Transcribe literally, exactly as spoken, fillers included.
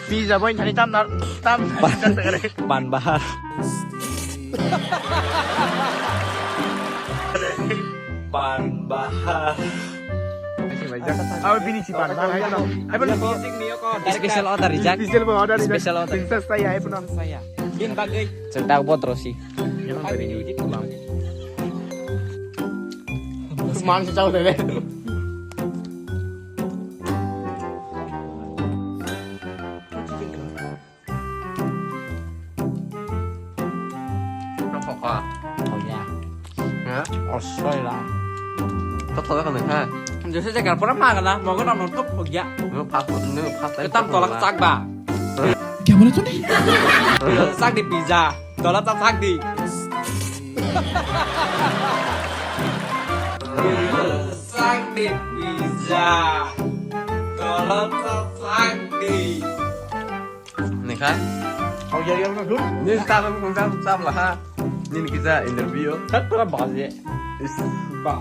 Pizza boy thani tam nar tam. Pan bahar. Pan bahar. Aw bini si pan bahar hai no. Hai bono. Special order rijak. Special order rijak. Special order. Princess saya hai bono. Saya. Bin bagai. Chwng tak bodro si. Yang tadi. Mang si chau tele. Tokok ka. Oh ya. Ya. Osoi lah. Tokok ka nang ha. Jose jagar pura magana, mogo nam nontok pogya. Nung pas, nung pas. Ketam tolak chak ba. Kya bola tune? Chak di pizza. Tolak chak chak di. Chak di pizza. Tolak chak chak di. Ni kha? Kau jadi apa tu? Ni tak aku tak tak lah ha. Ni ni kita interview. Tak pura bahas ya. Is.